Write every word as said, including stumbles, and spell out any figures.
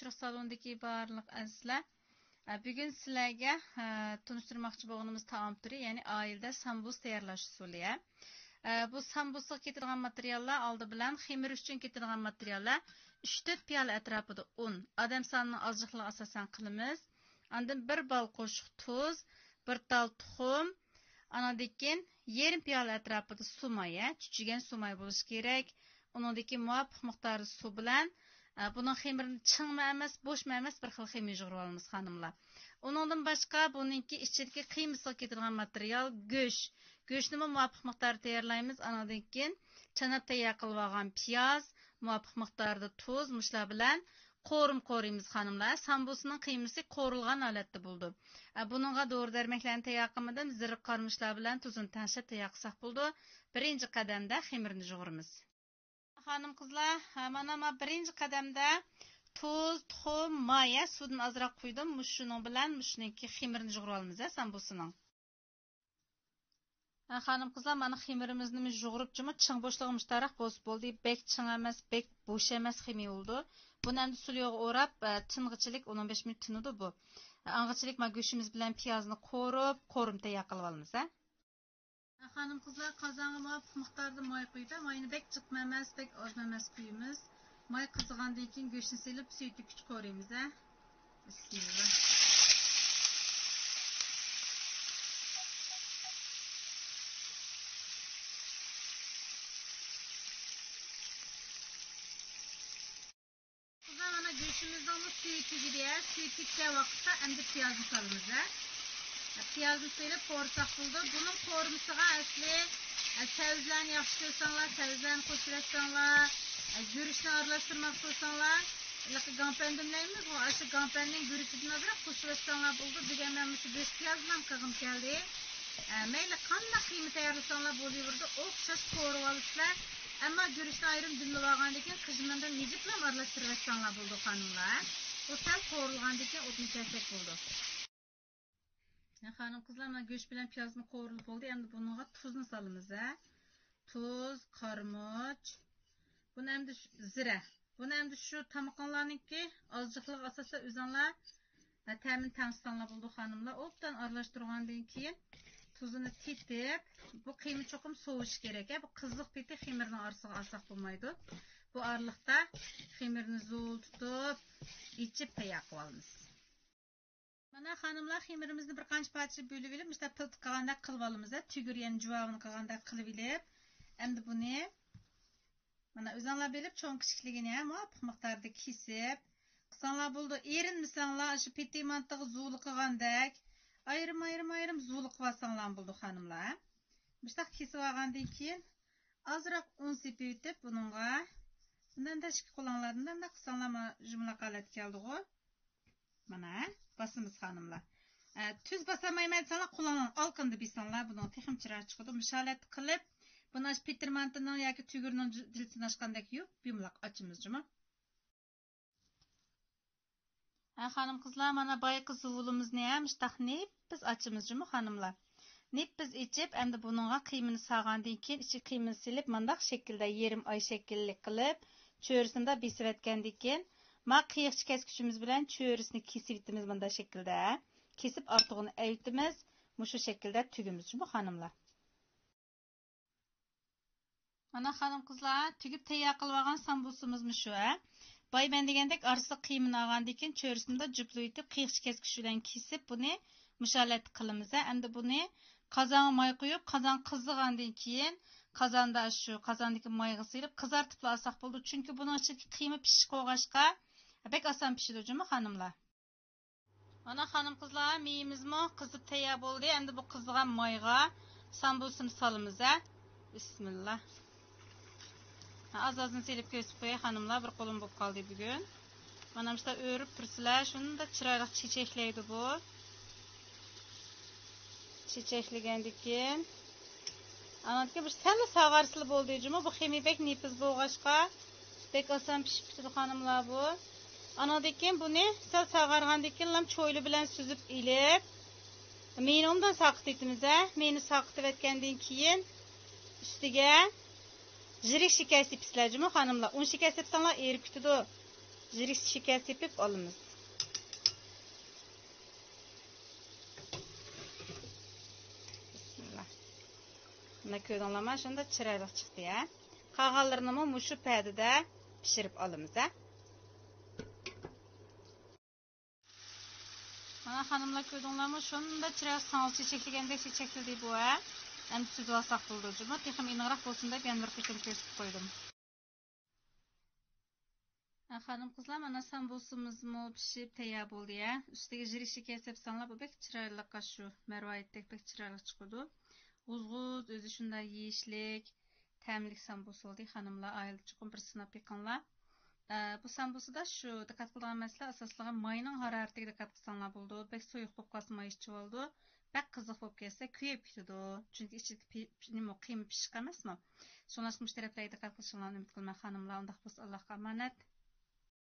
ئوچۇرۇق سالونىدىكى بارلىق ئەزىزلەر. ئە، بۈگۈن سىلەرگە، ئە، تونۇشتۇرماقچى بولغىنىمىز تائام تۈرى، يەنى ئائىلىدە سامبۇسا تەييارلاش ئۇسۇلى. ئە، بۇ سامبۇسىغا كېتىدىغان ماتېرىياللار، ئالدى بىلەن خېمىر ئۈچۈن كېتىدىغان ماتېرىياللار: ئۈچ تۆت پىيالە ئەتراپىدا ئۇن، ئادەم سانىنىڭ ئازلىقىغا ئاساسەن قىلىمىز. ئاندىن بىر بال قوشۇق تۇز، بىر تال تۇخۇم، ئانىڭدىن كېيىن يېرىم پىيالە ئەتراپىدا سۇماي، ھە، چۈچۈگەن سۇماي بولۇشى كېرەك. ئۇنىڭدىن كېيىن مۇۋاپىق مىقداردا سۇ بىلەن، ئە، بۇنىڭ خېمىرىنى چىڭمۇ ئەمەس، بوشمۇ ئەمەس، بىر خىل خېمىر يۇغۇرۇۋالىمىز، خانىملار. ئۇنىڭدىن باشقا بۇنىڭكى ئىچىدىكى قىيمىسىغا كېتىدىغان ماتېرىيال گۆش. گۆشنىمۇ مۇۋاپىق مىقداردا تەييارلايمىز. ئانىڭدىن كېيىن چاناپ تەييار قىلىۋالغان پىياز، مۇۋاپىق مىقداردا تۇز، مۇشۇلار بىلەن قورۇم قورۇيمىز، خانىملار. سامبۇسىنىڭ قىيمىسى قورۇلغان ھالەتتە بولىدۇ. ئە، بۇنىڭغا دورا-دەرمەكلەرنى تەييار قىلمىدىم، زىرىغا قارىمۇچلار بىلەن تۇزنى تەڭشەپ تەييار قىلساق بولىدۇ. بىرىنچى قەدەمدە خېمىرنى يۇغۇرىمىز. خانىم-قىزلار، ھە، مانا ما بىرىنچى قەدەمدە تۇز، تۇخۇم، ماي، ھە، سۇدىن ئازراق قۇيدۇم. مۇشۇنىڭ بىلەن مۇشۇنىڭكى خېمىرىنى يۇغۇرۇۋالىمىز، ھە، سامبۇسىنىڭ. ھە، خانىم-قىزلار، مانا خېمىرىمىزنى يۇغۇرۇپ، جۇمۇ چىڭ بوشلۇقى مۇشتاراق بولسا بولدى. بەك چىڭ ئەمەس، بەك بوش ئەمەس خېمىر بولىدۇ. بۇنى ئەمدى سۇليوغا ئوراپ، ئە، تىنغىچىلىك ئون ئون بەش مىنۇت تىنىدۇ بۇ. ئاڭغىچىلىك ما گۆشىمىز بىلەن پىيازنى قورۇپ، قورۇم تەييار قىلىۋالىمىز، ھە. خانىم-قىزلار، قازانغا مۇۋاپىق مىقداردا ماي قۇيۇپ، ماينى بەك جىقمۇ ئەمەس، بەك ئازمۇ ئەمەس قۇيىمىز. ماي قىزىغاندىن كېيىن گۆشنى سېلىپ، سۈيدۈككىچە قورۇيمىز، ھە. بىسمىللا. قىزلار، مانا گۆشىمىزنىڭمۇ سۈيى تۈگىدى، ھە. سۈيى تۈگكەن ۋاقىتتا ئەمدى پىيازنى سالىمىز، ھە. پىيازنى سېلىپ قورۇساق بولىدۇ. بۇنىڭ قورۇمىسىغا ئەسلى، ئە، سەۋزىلەرنى ياخشى كۆرسەڭلار، سەۋزىلەرنى قوشۇۋەتسەڭلار، ئە، گۈرۈچنى ئارىلاشتۇرماقچى بولساڭلار، ھېلىقى گانپەندىن دەيمىزغۇ، ئاشۇ گانپەننىڭ گۈرۈچىدىن ئازراق قوشۇۋەتسەڭلار بولىدۇ. بۈگۈن مەن مۇشۇ گۆش پىياز بىلەن قىلغۇم كەلدى. ئە، مەيلى قانداق قىيما تەييارلىساڭلار بولۇۋېرىدۇ، ئوخشاش قورۇۋالىسىلەر. ئەمما گۈرۈچنى ئايرىم دۈملىۋالغاندىن كېيىن، قىژىمىندىن مىجىپلا ئارىلاشتۇرۇۋەتسەڭلار بولىدۇ، خانىملار. ئۇ سەل قورۇلغاندىن كېيىن ئوتنى كەسسەك بولىدۇ. خانىم-قىزلار، مانا گۆش بىلەن پىيازمۇ قورۇلۇپ بولدى. ئەمدى بۇنىڭغا تۇزنى سالىمىز، ھە. تۇز، قارىمۇچ. بۇنى ئەمدى شۇ زىرە. بۇنى ئەمدى شۇ تامىقىڭلارنىڭكى ئازچىقلىقىغا ئاساسەن ئۆزۈڭلار، ھە، تەمىنى تەڭشىسەڭلار بولىدۇ، خانىملار. ئوبدان ئارىلاشتۇرغاندىن كېيىن تۇزىنى تېتىپ، بۇ قىيما چوقۇم سوۋۇشى كېرەك، ھە. بۇ قىزىق پېتى خېمىرنىڭ ئارىسىغا ئالساق بولمايدۇ. بۇ ئارىلىقتا خېمىرنى زول تۇتۇپ، ئېچىپ تەييار قىلىۋالىمىز. مانا خانىملار، خېمىرىمىزنى بىر قانچە پارچىغا بۆلۈۋېلىپ، مۇشۇنداق پىلتىق قىلغاندەك قىلىۋالىمىز، ھە، تۈگۈر يەنى جۇۋاۋىنى قىلغاندەك قىلىۋېلىپ، ئەمدى بۇنى، مانا ئۆزۈڭلار بىلىپ، چوڭ كىچىكلىكىنى، ھە، مۇۋاپىق مىقداردا كېسىپ قىلساڭلار بولىدۇ. ئېرىنمىسەڭلار، ئاشۇ پېتى مانتىغا زۇۋۇلا قىلغاندەك ئايرىم، ئايرىم، ئايرىم زۇۋۇلا قىلىۋالساڭلار بولىدۇ، خانىملار. مۇشۇنداق كېسىۋالغاندىن كېيىن ئازراق ئۇن سېپىۋېتىپ بۇنىڭغا، مۇنداق ئىككى قولۇڭلار مۇنداق قىلساڭلار، ما-، يۇمىلاق ھالەتكە كەلدىغۇ. مانا، ھە، باسىمىز خانىملار. ئە، تۈز باسالمايمەن دېسەڭلار، قولۇڭلارنىڭ ئالىقىنىدا بېسىڭلار، بۇنىڭ تېخىمۇ چىرايلىق چىقىدۇ. مۇشۇ ھالەتتە قىلىپ، بۇنى ئاشۇ پېتىر مانتىنىڭ ياكى تۈگۈرنىڭ جۇ-، جىلىتىنى ئاچقاندەك يۇيۇپ، يۇمىلاق ئاچىمىز جۇمۇ. ھە، خانىم-قىزلار، مانا بايىقى زۇۋۇلىمىزنى ھەم مۇشتاق نېپىز ئاچىمىز جۇمۇ، خانىملار. نېپىز ئېچىپ، ئەمدى بۇنىڭغا قىيمىنى سالغاندىن كېيىن، ئىچىگە قىيمىنى سېلىپ، مانداق شەكىلدە يېرىم ئاي شەكىللىك قىلىپ، چۆرىسىنى بېسىۋەتكەندىن كېيىن، ما قىيىقچە كەسكۈچىمىز بىلەن چۆرىسىنى كېسىۋېتىمىز مۇنداق شەكىلدە. كېسىپ ئارتۇقىنى ئەۋېتىمىز، مۇشۇ شەكىلدە تۈگىمىز جۇمۇ، خانىملار. مانا خانىم-قىزلار، تۈگۈپ تەييار قىلىۋالغان سامبۇسىمىزمۇ شۇ، ھە. بايا مەن دېگەندەك ئارىسىغا قىيمىنى ئالغاندىن كېيىن، چۆرىسىنى جۈپلىۋېتىپ، قىيىقچە كەسكۈچ بىلەن كېسىپ، بۇنى مۇشۇ ھالەتتە قىلىمىز، ھە. ئەمدى بۇنى قازانغا ماي قۇيۇپ، قازان قىزىغاندىن كېيىن، قازاندا شۇ قازاندىكى مايغا سېلىپ قىزارتىپلا ئالساق بولىدۇ. چۈنكى بۇنىڭ ئىچىدىكى قىيما پىشىشقا بولغاچقا، بەك ئاسان پىشىدۇ جۇمۇ، خانىملار. مانا خانىم-قىزلار، مېيىمىزمۇ قىزىپ تەييار بولدى. ئەمدى بۇ قىزىغان مايغا سامبۇسىنى سالىمىز، ھە. بىسمىللا. ئاز-ئازدىن سېلىپ كۆرسىتىپ قوياي، خانىملار، بىر قولۇم بولۇپ قالدى بۈگۈن. مانا مۇشۇنداق ئۆرۈپ تۇرسىلەر، شۇنداق چىرايلىق چېچەكلەيدۇ بۇ. چېچەكلىگەندىكىن، ئاناندىكىن بىر سەل ساغارسىلا بولدى جۇمۇ. بۇ خېمىر بەك نېپىز بولغاچقا، بەك ئاسان پىشىپ كېتىدۇ، خانىملار، بۇ. ئاناندىن كېيىن بۇنى سەل ساغارغاندىن كېيىن، لام چويلا بىلەن سۈزۈپ ئېلىپ، مېيىنى ئوبدان ساقىتىۋېتىمىز، ھە. مېيىنى ساقىتىۋەتكەندىن كېيىن، ئۈستىگە يىرىك شېكەر سېپىسىلەر جۇمۇ، خانىملار. ئۇن شېكەر سېپساڭلار ئېرىپ كېتىدۇ. يىرىك شېكەر سېپىپ ئالىمىز. بىسمىللا. مانا كۆردۈڭلارمۇ، شۇنداق چىرايلىق چىقتى ھە. قالغانلىرىنىمۇ مۇشۇ پەدىدە پىشۇرۇپ ئالىمىز ھە. مانا خانىملار كۆردۈڭلارمۇ، شۇنداق چىرايلىق ساڭزا چېچەكلىگەندەك چېچەكلىدى بۇ ھە. ئەمدى سۈزۈۋالساق بولىدۇ جۇمۇ، تېخىمۇ ئېنىقراق بولسۇن دەپ يەنە بىر قېتىم كۆرسىتىپ قويدۇم. خانىم قىزلار، مانا سامبۇسىمىزمۇ پىشىپ تەييار بولدى ھە. ئۈستىگە يىرىك شېكەر سېپساڭلار، بۇ بەك چىرايلىق، شۇ مەرۋايىتتەك بەك چىرايلىق چىقىدۇ. غۇزغۇز ئۆزى شۇنداق يېيىشلىك، تەملىك سامبۇسا بولدى. خانىملار، ئائىلىدە چوقۇم بىر سىناپ بېقىڭلار. ئە، بۇ سامبۇسىدا شۇ دىققەت قىلىدىغان مەسىلە ئاساسلىقى ماينىڭ ھارارىتىگە دىققەت قىلساڭلار بولىدۇ. بەك سۇيۇق بولۇپ قالسا ماي ئىچىۋالىدۇ. بەك قىزىق بولۇپ كەتسە كۆيۈپ كېتىدۇ. چۈنكى ئىچىدىكى پى-، پى-، نېمە، قىيما پىشىق ئەمەسمۇ. شۇڭلاشقا مۇشۇ تەرەپلەرگە دىققەت قىلىشىڭلارنى ئۈمىد قىلىمەن خانىملار. ئۇنداق بولسا ئاللاھقا ئامانەت.